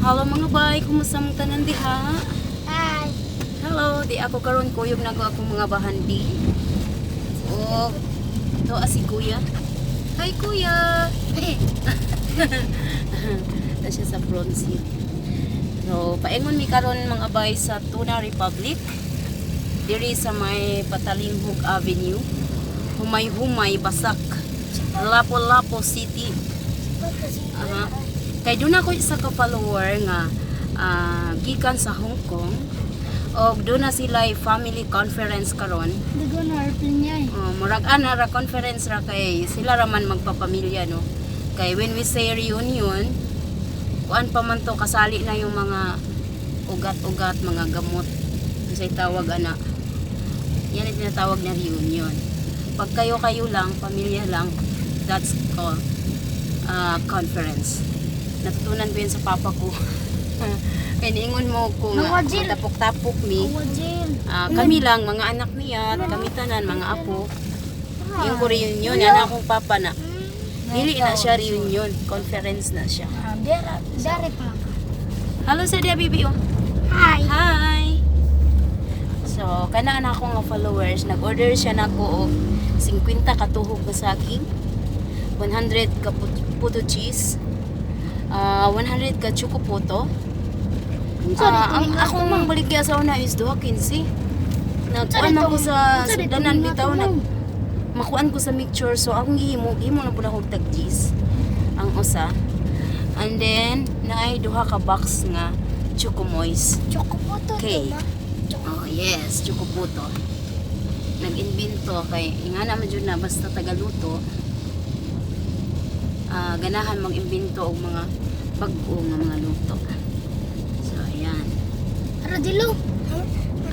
Hello, mga bay, kumusta mong tanan diha? Hi. Hello, di ako karon kuyog na ko akong mga bahandi. O, to si kuya. Hi, kuya. Ta siya sa front seat. So, paingon mi karon, mga bay, sa Tuna Republic. Diri sa may Patalinghug Avenue. Humay-humay, Basak. Lapu-Lapu City. Aha. Kay doon ako isa ka follower nga gikan sa Hong Kong. Og doon na sila family conference karon. Dugo na airplane niya eh. Murag ana ra conference ra kay sila ra man magpapamilya, no. Kay when we say reunion, kuan pa man to, kasali na yung mga ugat-ugat, mga gamot. Kasi tawag ana. Yan ang tinatawag na reunion. Pag kayo-kayo lang, pamilya lang, that's called conference. Natutunan ko yun sa papa ko. Kaya niingon mo kung Nawajil. matapok-tapok mi. Awajil. Kami lang, mga anak niya, at kami tanan, mga apo. Yung ko reunion, yan akong papa na. Dili na siya reunion, conference na siya. Dere, dere pa lang. Hello sa dia, bibi, oh. Hi. Hi! So, kana na ako nga followers, nag-order siya nako og 50 ka tuhog nga saging, 100 ka puto cheese, 100 ka choco puto. Ang akong mang baligya sa una is 2.15. Nagkuan man ko sa sudanan bitaw, nag makuan ko sa mixture, so akong gihimo, gihimo na pud ako og tag cheese ang usa. And then naay duha ka box nga Choco Moist. Chocopoto Okay. to ba? Oh yes, Choco Puto. Nag-imbento kay ingana man jud na basta tagaluto. Ganahan mag-imbento og mga bag-o nga mga luto. So ayan. Ara dilo.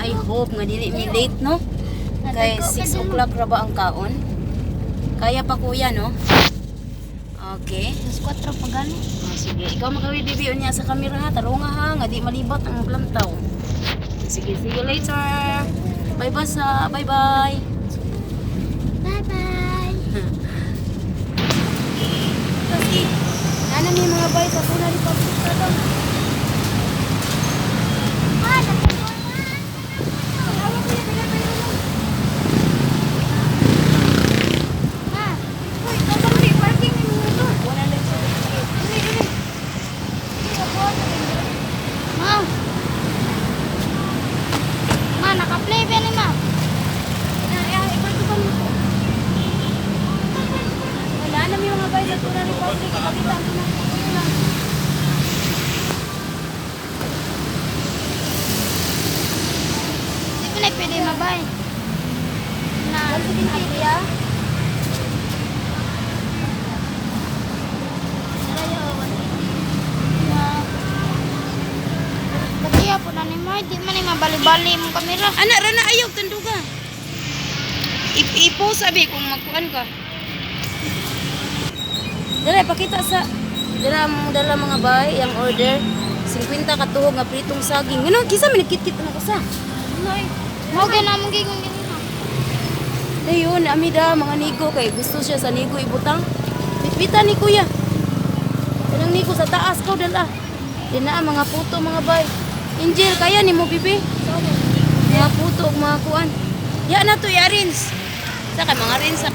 I hope nga dili mi late, no? Kay 6 o'clock ra ba ang kaon? Kaya pa, kuya, no? Okay. Alas 4 pa gani. Oh, sige, ikaw makawid, bibi, unya sa kamera ha. Tarunga ha, nga di malibat ang lantaw. Sige, see you later. Bye bye sa, bye bye. Bye bye. Kasi, nana mi, mga bay, sa Tuna Republic ka daw. Ah, Awa, kuya, bilang kayo lang. Ma. Uy, tabang di, parking ni motor. 178. Dili, dili. Ma. Ma, naka-play ba ni ma? Na, eh, ipark ko pa mo. Wala na mi, mga bay, sa Tuna Republic. Ipakita ang Tuna Republic. Di pa na pwede mabay. Na, Kuya? Na. Katiya po na ni ma, di man ni mabali-bali imong kamera. Anak rana, ayaw tanduga. Ipo sabi kung magkuan ka. Dala pakita sa dala mo dala, mga bay, ang order 50 ka tuhog nga pritong saging. Ngano kisa man nagkitkit na ko sa. Mao gyud na among gingon ganina. Dayon amida mga nigo kay gusto siya sa nigo ibutang. Bitbita ni kuya. Kanang nigo sa taas ko dala. Di na ang mga puto, mga bay. Angel, kaya ni mo, bibi. Mga puto ug mga kuan. Ya na to i-arrange. Sa kay mga arrange sa